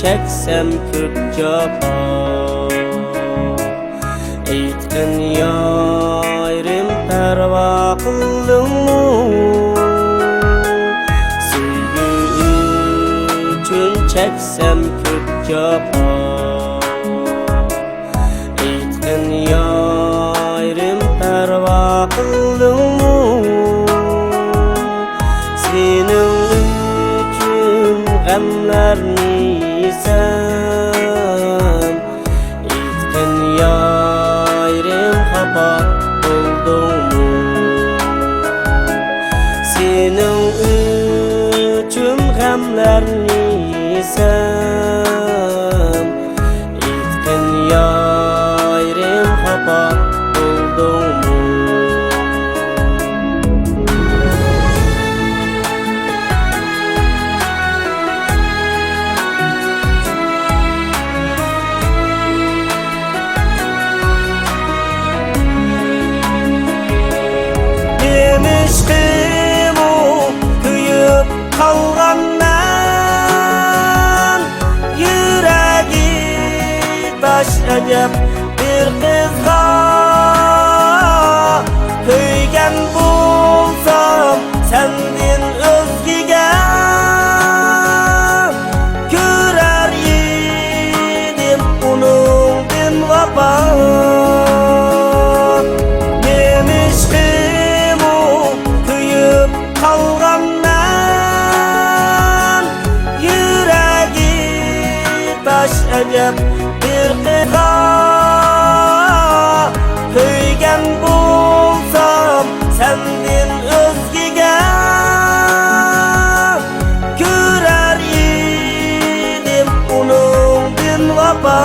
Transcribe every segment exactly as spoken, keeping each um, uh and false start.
چەكسەم كۆپ جاپا. ئېيتقىن يارىم، پەرۋا قىلدىڭمۇ؟ سۆيگۈ ئۈچۈن چەكسەم كۆپ جاپا. ئېيتقىن يارىم، پەرۋا قىلدىڭمۇ؟ سېنىڭ ئۈچۈن غەملەرنى يېسەم، ئېيتقىن يارىم، خاپا بولدۇڭمۇ؟ سېنىڭ ئۈچۈن غەملەرنى يېسەم، ئېيتقىن يارىم، خاپا بولدۇڭمۇ؟ نېمىشقىمۇ كۆيۈپ قالغانمەن، يۈرەكى تاش ئەجەب بىر قىزغا. كۆيگەن بولسام سەندىن ئۆزگىگە، كۆرەر ئىدىم ئۇنىڭدىن ۋاپا. نېمىشقىمۇ كۆيۈپ قالغانمەن، يۈرەكى تاش ئەجەب بىر قىزغا. كۆيگەن بولسام سەندىن ئۆزگىگە، كۆرەر ئىدىم ئۇنىڭدىن ۋاپا.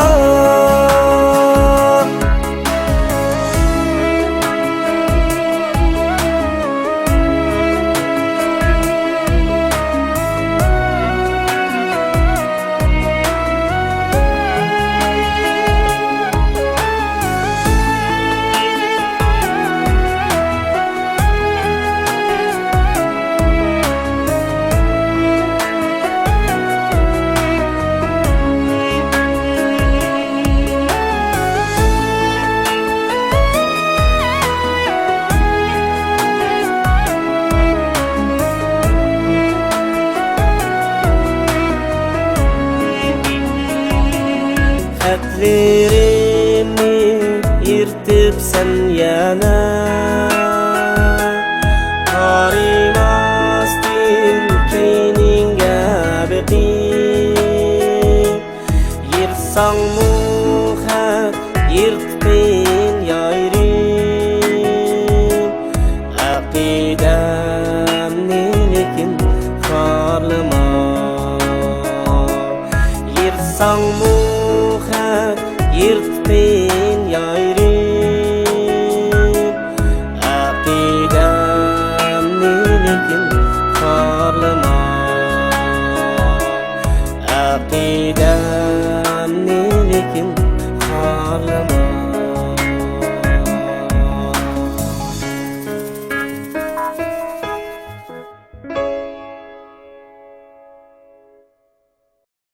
خەتلىرىمنى يىرتىپ سەن يەنە، قارىماستىن كەينىڭگە بېقىپ، يىرتساڭمۇ خەت يىرتقىن يايرىم، ئەقىدەمنى لېكىن خارلىما. يىرتساڭمۇ خەت يىرت